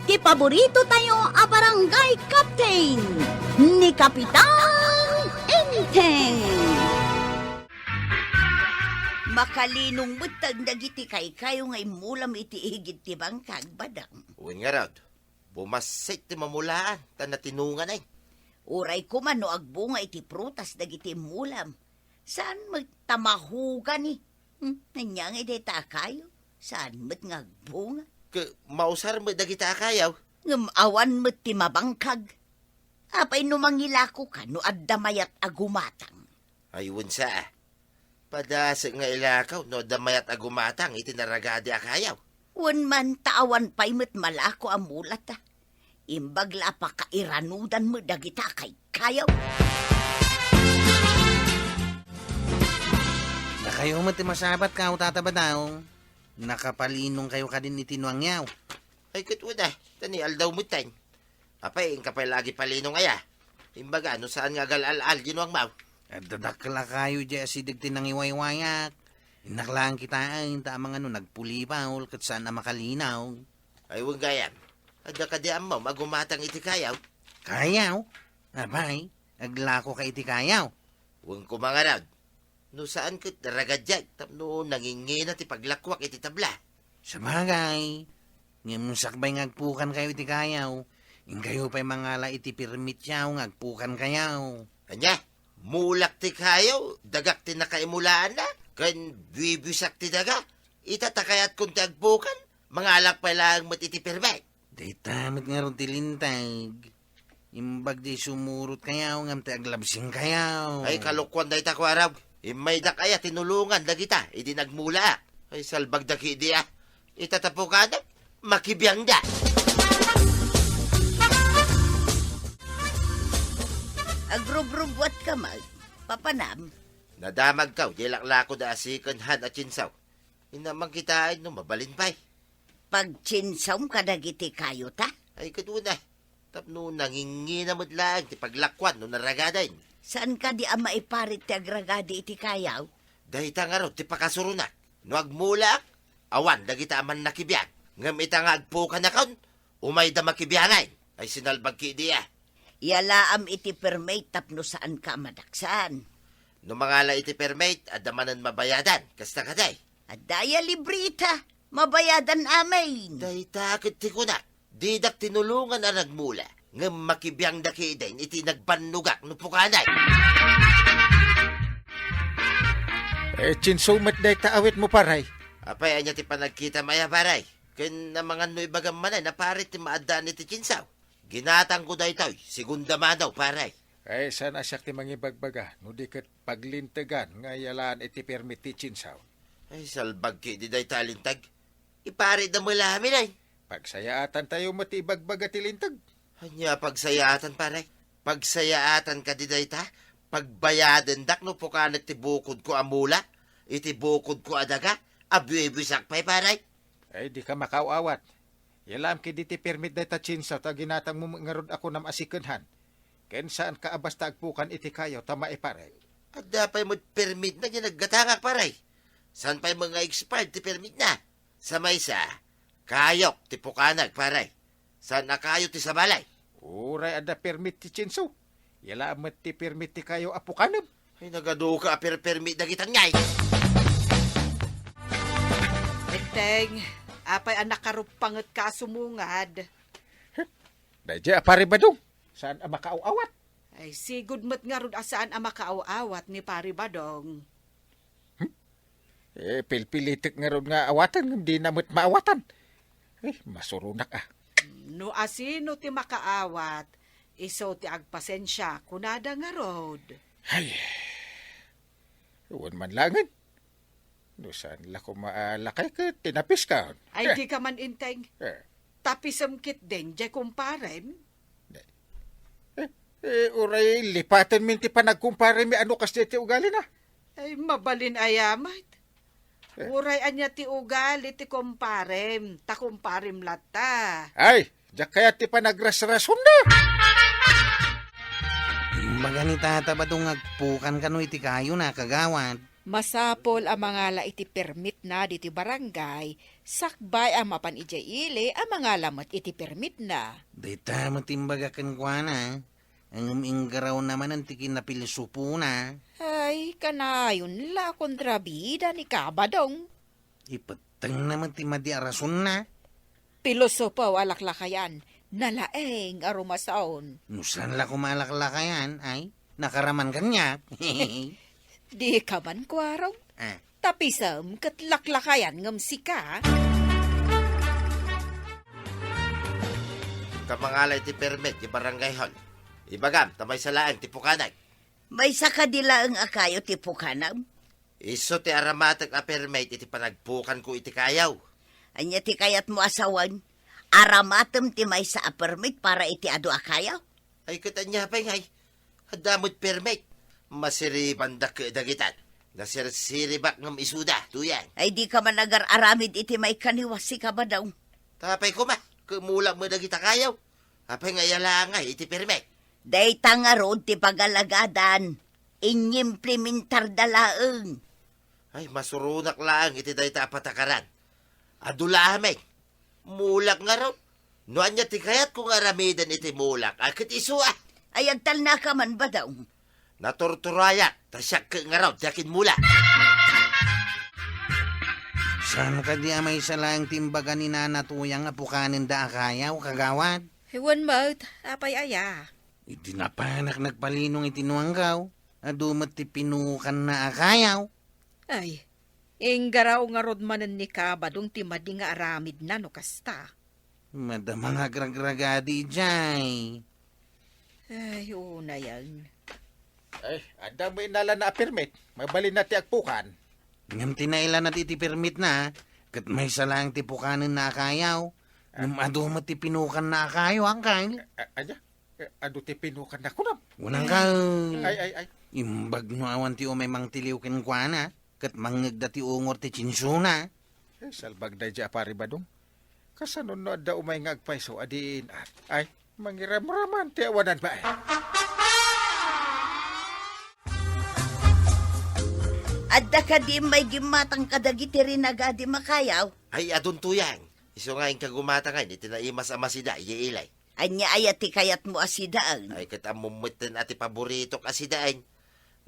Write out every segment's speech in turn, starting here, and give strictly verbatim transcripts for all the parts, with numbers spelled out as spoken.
ti paborito tayo a barangay captain, ni Kapitan Enteng. Makalinong met dagiti kaykayo nga immulam iti igid ti bangkag, Badong. Wen ngarud, bumassit ti mamulaan, ta natinongan ay. Uray koma no agbunga iti prutas dagiti immulam, saan met ta mahugani. Hmm, ania ngay dayta a kayo? Saan met nga agbunga? Ket mausar met dagita a kayo. Ngem awan met ti mabangkag. Apay no mangilakoka no adda mayat a gumatang? Ay, wen sa. Padasek nga ilakaw no adda mayat a gumatang iti naragadi a kayo. Wen man ta awan pay met malako a mulata. Imbag la a pakairanudan met dagita a kaykayo. Dakayo met ti masabat, Tata Badong. Nakapalinong kayo kadin iti nuangyo. Ay, ket wen a, ta ni aldaw metten. Apay, inka pay la agipalinong aya? Imbaga, no saan nga agal-al-al diay nuangmo? Adda dakkel a kayo diay asideg ti nangiwaywayak. Innak laeng kitaen ta amangan no nagpulibol ket saan a makalinaw. Ay, wen gayam. Adda kadi ammom a gumatang iti kayo? Kayo? Apay, aglakoka iti kayo? Wen koma ngarud. No saan ket ragadiak tapno nangingina ti paglakuak iti tabla. Sabagay, ngem sakbay nga agpukankayo iti kayo, inkayo pay mangala iti permityo nga agpukankayo. Ania? Mulak ti kayo, dagak ti nakaimulaanna, ken buibuisak ti daga. Ita ta kayatkon ti agpukan, mangalak pay laeng met iti permit. Dayta met ngarud ti linteg. Imbag diay sumurot kayo ngem ti aglabsing kayo. Ay, kalokuan dayta, kuarog. Immaydak aya tinulongan dagita idi nagmulaak. Ay, salbagda kidi a. Ita ta pukanak, makibiangda. Agrubrubuatka met, papanam. Nadamagkaw, diay laklako da a second hand a chainsaw. Inna man kitaen no mabalin pay. Pagchainsaom kadagiti kayota? Ay, ket wen a. Tapno nangingina met laeng ti paglakuan no naragaden. Saan kadi a maiparit ti agragadi iti kayo? Dayta ngarud ti pakasuronak. No agmulaak, awan dagita a mannakibiang. Ngem ita nga agpukanakon, umayda makibiangen. Ay, sinalbag kidi a. Iyalaam iti permit tapno saanka a madaksan. No mangala iti permit, adda manen mabayadan. Kasta kadi? Adda aya libreta. Mabayadan amin. Dayta ket ti kunak, didak tinulongan a nagmula, ngem makibiangda kidin iti nagbannogak no pukanak. Eh, chainsaw met dayta awitmo, pare. Apay, ania ti panagkitam aya, pare? Ken amangan no ibagam manen a pare ti maaddaan iti chainsaw. Ginatangko daytoy, segunda mano, pare. Ay, saan a siak ti mangibagbaga, no di ket paglintegan nga iyalaan iti permit ti chainsaw. Ay, salbag kidi dayta a linteg. Iparitda met la amin ay. Pagsayaatantayo met ti ibagbaga ti linteg. Ania pagsayaatan, pare? Pagsayaatan kadi dayta? Pagbayadendak no pukanek ti bukodko a mula, iti bukodko a daga, a buibuisak pay, pare? Ay, dika makaaw-awat. Iyalaam kadi ti permit dayta chainsaw ta ginatangmo met ngarud a kunam a second hand. Ken saanka a basta agpukan iti kayo ta maiparit. Adda pay met permitna diay naggatangak, pare. Saan pay met nga expired ti permitna? Sa maysa, kayok ti pukanek, pare. Saan a kayo ti sabali? Uray adda permit ti chainsaw. Iyalaam met ti permit ti kayo a pukanem. Ay, nagaduka a per-permit dagitan ngay. Enteng, apay a nakaruppangetka a sumungad? Daydiay a Pari Badong, saan a makaaw-awat? Ay, sigud met ngarud a saan a makaaw-awat ni Pari Badong. Hmm? Eh, pilpilitek ngarud nga awaten, ngem dina met maawatan. Eh, masuronak a. No asino ti makaawat, isu ti agpasensia, kunada ngarud. Ay, wen man laengen. No saan la koma a lakay ket tinapiskon. Ay, eh, dika man, Enteng. Eh. Tapisem ketdin, diay kumparem. Eh, eh, uray lipatenmin ti panagkumparemi a no kasdiay ti ugalina. Ay, mabalin aya met. Eh. Uray ania ti ugali ti kumparem, ta kumparem latta. Ay, diak kayat ti panagrasrasonna. Imbag ni Tata Badong nga agpukan kano iti kayona, kagawad. Masapul a mangala iti permitna ditoy barangay, sakbay a mapan idiay ili a mangala met iti permitna. Dayta met imbagak kenkuana, ngem inggarawna manen ti kinapilsopona. Ay, kanayon la a kontrabida ni Kabadong. Ipettengna met ti madi a rasonna. Pilosopo a laklakayan, nalaeng a rumason. No saan la koma a laklakayan, ay, nakaraman kaniak. Dika man kuarog. Ah. Tapisem ket laklakayan ngem sika. Kamangala iti permit ti barangay hall. Ibagam, ta maysa laeng ti pukanek. Maysa kadi laeng a kayo ti pukanem? Isu ti aramatek a permit iti panagpukanko iti kayo. Ania ti kayatmo a sawen? Aramatem ti maysa a permit para iti adu a kayo? Ay, ket ania pay ngay? Adda met permit. Masiribandak ket dagitan. Nasirsiribak ngem isuda, Tuyang. Ay, dika man agar-aramid iti maikaniwas, sika, Badong. Tapay koma, ket mulak met dagita kayo. Apay nga iyalangay iti permit? Dayta ngarud ti pagalagadan. Inyimplementarda laeng. Ay, masuronak laeng iti dayta a patakaran. Adu la amin. Mulak ngarud. No ania ti kayatko nga aramiden iti mulak, a ket isu a. Ay, agtalnaka man, Badong. Naturturayak, ta siak ket ngarud ti akinmula. Saan kadi a maysa laeng ti imbaga ni Nana Tuyang a pukanenda a kayo, kagawad? Wen met, apay aya? Idi napanak nagpalinong iti nuanggaw, adu met ti pinukanna a kayo. Ay, inggaraw ngarud manen ni Kabadong ti madi nga aramidna no kasta. Madama nga agragragadi idiay. Ay, unayan. Ay, adda met inalana a permit. Mabalinna ti agpukan. Ngem ti nailanad iti permitna, ket maysa laeng ti pukanenna a kayo. Ngem adu met ti pinukanna a kayo, angkel. A-, ania? Eh, adu ti pinukanna kunam? Unang ka. Ay, ay, ay. Imbag no awan ti umay mangtiliw kenkuana, ket mangngegda ti ungor ti tsinsuna. Eh, salbag daydiay a Pari Badong. Kasano no adda umay nga agpayso a diin at? Ay, mangiramraman ti awanan ba, eh? Adda kadi may gimmatang kadagiti rinagadi makayaw? Ay, adun Tuyang. Isu nga inka gumatangan iti naimas a masida, iya ilay. Ania aya ti kayatmo a sidaen? Ay, ket ammom metten a ti paboritok a sidaen.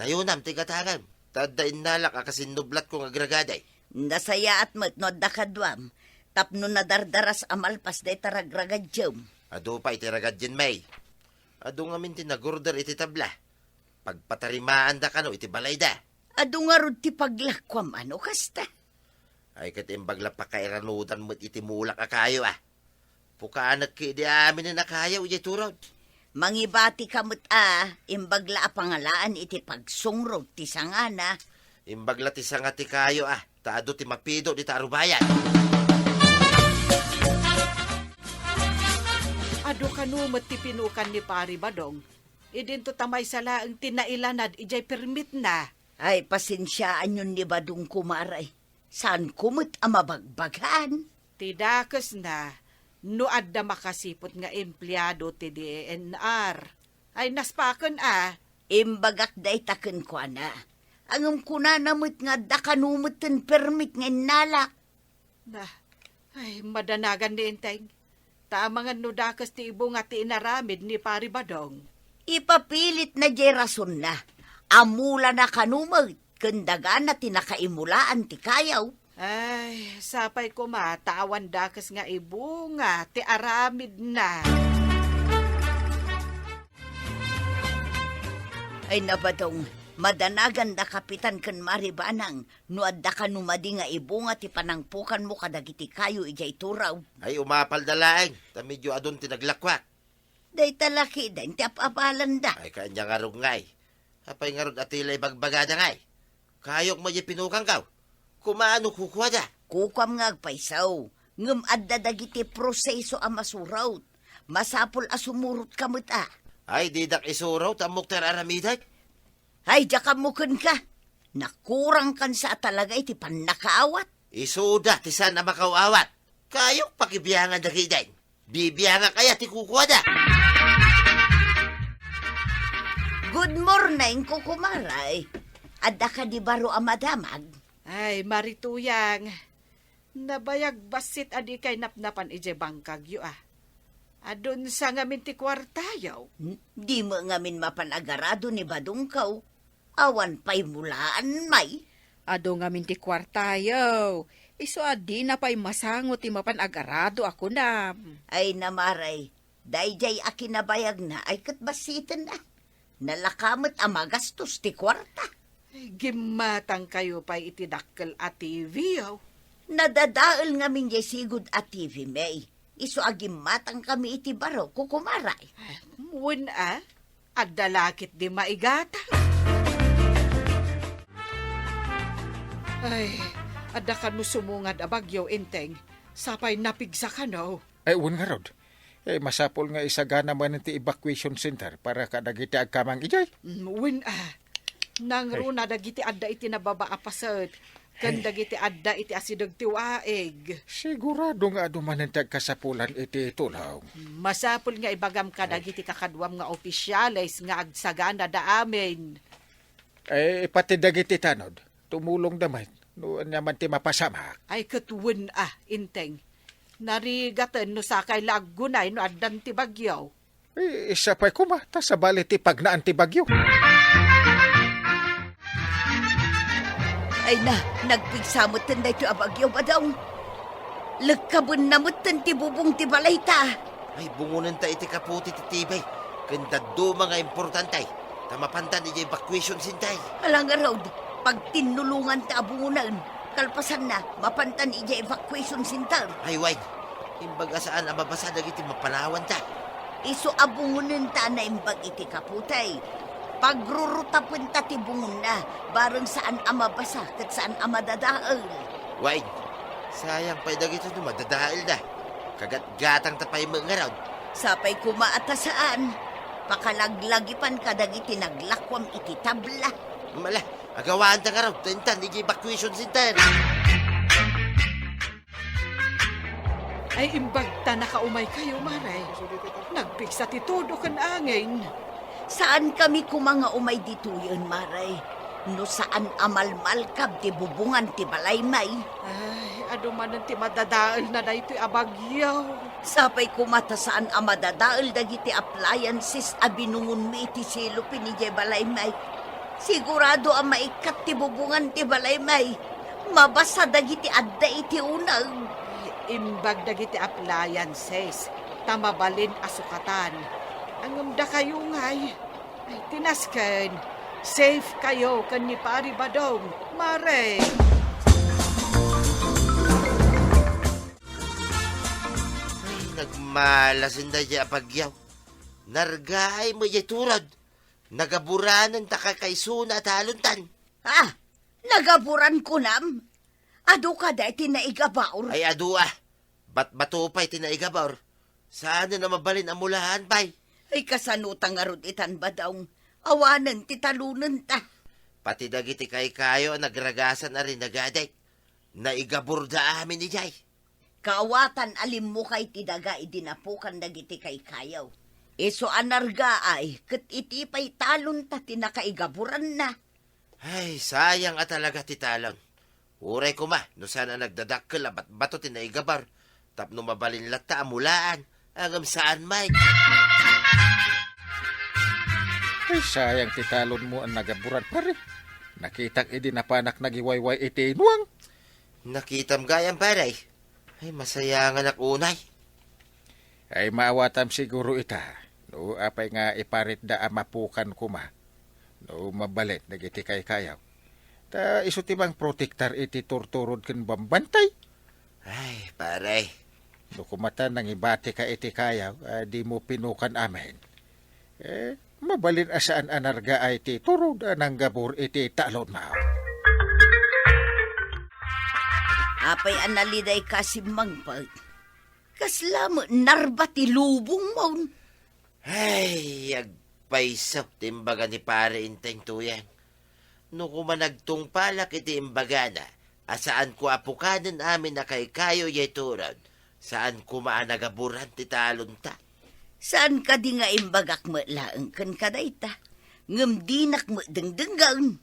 Nayunam ti gatangem, ta adda innalak a kasinnublatko nga agragadi. Nasayaat met no adda kaduam, tapno nadardaras a malpas dayta ragragadiem. Adu pay ti ragadien, May. Adu ngamin ti nagorder iti tabla. Pagpatarimaanda kano iti balayda. Adu ngarud ti paglakuam a no kasta. Ay, ket imbag la pakairanudan met iti mulak a kayo, a. Pukanek idi aminen a kayo, idiay turod. Mangibatika met a, imbag la a pangalaan iti pagsungrod ti sangana. Imbag la ti sanga ti kayo, a, ta adu ti mapido dita a rubayan. Adu kano met ti pinukan ni Pari Badong. Idinto ta maysa laeng ti nailanad idiay permitna. Ay, pasensiaanyon ni Badong, kumare. Saanko met a mabagbagan. Ti dakesna, no adda makasiput nga empleado ti D E N R, ay naspaken a. Imbagak dayta kenkuana. Ngem kunana met nga adda kano metten permit nga innalak. Na, ay, madanagan ni Enteng. Ta amangan no dakes ti ibunga ti inaramid ni Pari Badong. Ipapilitna diay rasonna. Amulana kano met ken dagana ti nakaimulaan ti kayaw. Ay, sapay koma ta awan dakes nga ibunga ti aramidna. Ay, na, Badong, madanaganda Kapitan ken Mari Banang no adda kano madi nga ibunga ti panangpukanmo kadagiti kayo idiay turaw. Ay, umapalda laeng, ta medio adun ti naglakuak. Dayta la ketdin ti ap-apalanda. Ay, kaanya ngarud ngay. Apay ngarud a ti la ibagbagada ngay? Kayok met diay pinukanko. Kumano kukuada? Kukuam nga agpayso, ngem adda dagiti proseso a masurot. Masapul a sumurotka met a. Ay, didak isurot, ammok ti ar-aramidek. Ay, diak ammo kenka. Nakurangkansa a talaga iti pannakaawat. Isuda ti saan a makaaw-awat. Kayok pakibiangan dagiti. Bibiangak aya ti kukuada? Good morning, kukumaray. Adda kadi baro a madamag? Ay, Mari Tuyang, nabayag bassit a dikay napnapan idiay bangkagyo, a. Adunsa ngamin ti kuartayo? N-, di met ngamin mapan agarado ni badongko. Awan pay mulaan, may. Adu ngamin ti kuartayo. Isu a dina pay masango ti mapan agarado a kunam. Ay, Mare, daydiay a kinabayagna ay ket bassiten, a. Nalaka met a magastos ti kuarta. Ay, gimmatangkayo pay iti dakkel a T V, oh. Nadadael ngamin diay sigud a T V, may. Isu a gimmatangkami iti baro, kukumaray. Wen a, adda la ketdi maigatang. Ay, adda kano sumungad a bagyo, Enteng. Sapay napigsa kano. Ay, wen ngarud. Eh, masapul nga isagana manen ti evacuation center para kadagiti agkamang idiay. Mm, wen a. Nangruna dagiti adda iti nababa a paset, ken dagiti adda iti asideg ti waig. Sigurado nga adu manen ti agkasapulan iti tulong. Masapul nga ibagam kadagiti kakaduam nga opisyales nga agsaganada amin. Eh, pati dagiti tanod, tumulongda met, no ania man ti mapasamak. Ay, ket wen a, Enteng. Narigaten no sakay la aggunay no addan ti bagyo. Eh, sapay koma, ta sabali ti pagnaan ti bagyo. Ay na, nagpigsa metten daytoy a bagyo, Badong. Lekkabenna metten ti bubong ti balayta. Ay, bungonenta iti kaputi ti T V, ken dadduma nga importante, ta mapantan idiay evacuation center. Ala ngarud, pagtinnulonganta a bungonen. Kalpasanna, mapantan idiay evacuation center. Ay, wen. Imbag a saan a mabasa dagiti mapanawanta. Isu a bungonenta a naimbag iti kaputi. Pagrurutapenta ti bungonna, bareng saan a mabasa ket saan a madadael. Wen, sayang pay dagitoy no madadaelda. Kagatgatangta pay met ngarud. Sapay koma a ta saan. Pakalaglagipan kadagiti naglakuam iti tabla. Ala, agawanta ngarud, ta intan idiay evacuation center. Ay, imbag ta nakaumaykayo, Mare. Nagpigsa ti tudo ken angin. Saankami koma nga umay ditoyen, Mare. No saan a malmalkab ti bubongan ti balaymi. Ay, adu manen ti madadaelna daytoy a bagyo. Sapay koma ta saan a madadael dagiti appliances a binungonmi iti silopen idiay balaymi. Sigurado a maikkat ti bubongan ti balaymi. Mabasa dagiti adda iti uneg. Imbag dagiti appliances, ta mabalin a sukatan. Ngem dakayo ngay. Ay, tinasken. Safe kayo ken ni Pari Badong, Mare. Ay, nagmalasin daydiay a bagyo. Nargaay met diay turod. Nagaburanen ta kakaisuna a talontan. Ah, nagaburan kunam? Adu kadi ti naigabaur? Ay, adu a. Batbato pay ti naigabaur. Saanen a mabalin a mulaan pay. Ay, kasano ta ngarud itan, Badong? Awanen ti talonenta. Pati dagiti kaykayo a nagragasan a rinagadik, naigaburda amin idiay. Kaawatan a limmukay ti daga idi napukan dagiti kaykayo. Isu a nargaay, ket iti pay talonta ti nakaigaburanna. Ay, sayang a talaga ti talon. Uray koma no saan a nagdadakkel a batbato ti naigabur tapno mabalin latta a mulaan, ngem saan met. Ay, sayang ti talonmo a nagaburan, pare. Nakitak idi napanak nagiwayway iti inuang. Nakitam gayam, pare. Ay, masayanganak unay. Ay, maawatam siguro ita, no apay nga iparitda a mapukan koma, no mabalin dagiti kaykayo. Ta isu ti mangprotektar iti turturod ken bambantay. Ay, pare. No kumata nangibatika iti kayo, a dimo pinukan amin. Eh, mabalin a saan a nargaay ti turod a nanggabur iti talonmo. Apay a nalidayka simmangpet? Kasla met narba ti lubongmon. Ay, agpayso ti imbaga ni Pare Enteng Tuyang. No koma nagtungpalak iti imbagana a saanko a pukanen amin a kaykayo diay turod, saan koma a nagaburan ti talonta. Saan kadi nga imbagak met laeng kenka dayta, ngem dinak met dengdenggen.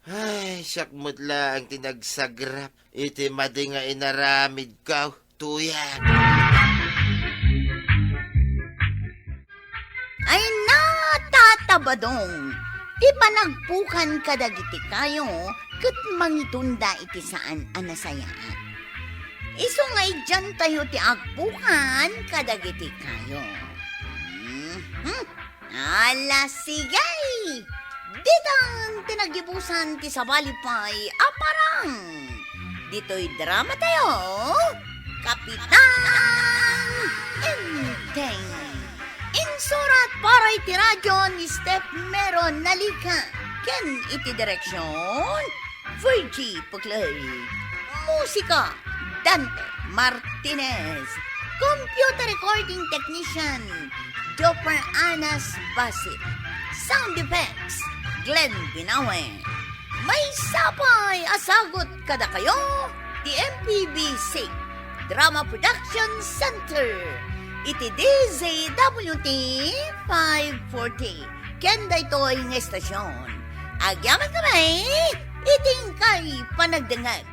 Ay, siak met laeng ti nagsagrap iti madi nga inaramidko. Tuyag. Ay, natatabadong ti panagpukan kadagiti kayo ket mangitunda iti saan a nasayaat. Isu nga idiantayo ti agpukan kadagiti kayo. Mhm. Ala, sige! Ditan ti nagibusan ti sabali pay a parang. Ditoy drama tayo, Kapitan Enteng. Insurat para iti radyo ni Steph Meron Nalica ken iti direksyon, Virgie Puclay. Musika, Dante Martinez. Computer recording technician, Jopper Anas Basit. Sound effects, Glenn Binawe. Maysa pay a sagut kadakayo ti M P B C Drama Production Center iti D Z W T five forty. Ken daytoy nga estasyon, agyamankami iti inkay panagdengngeg.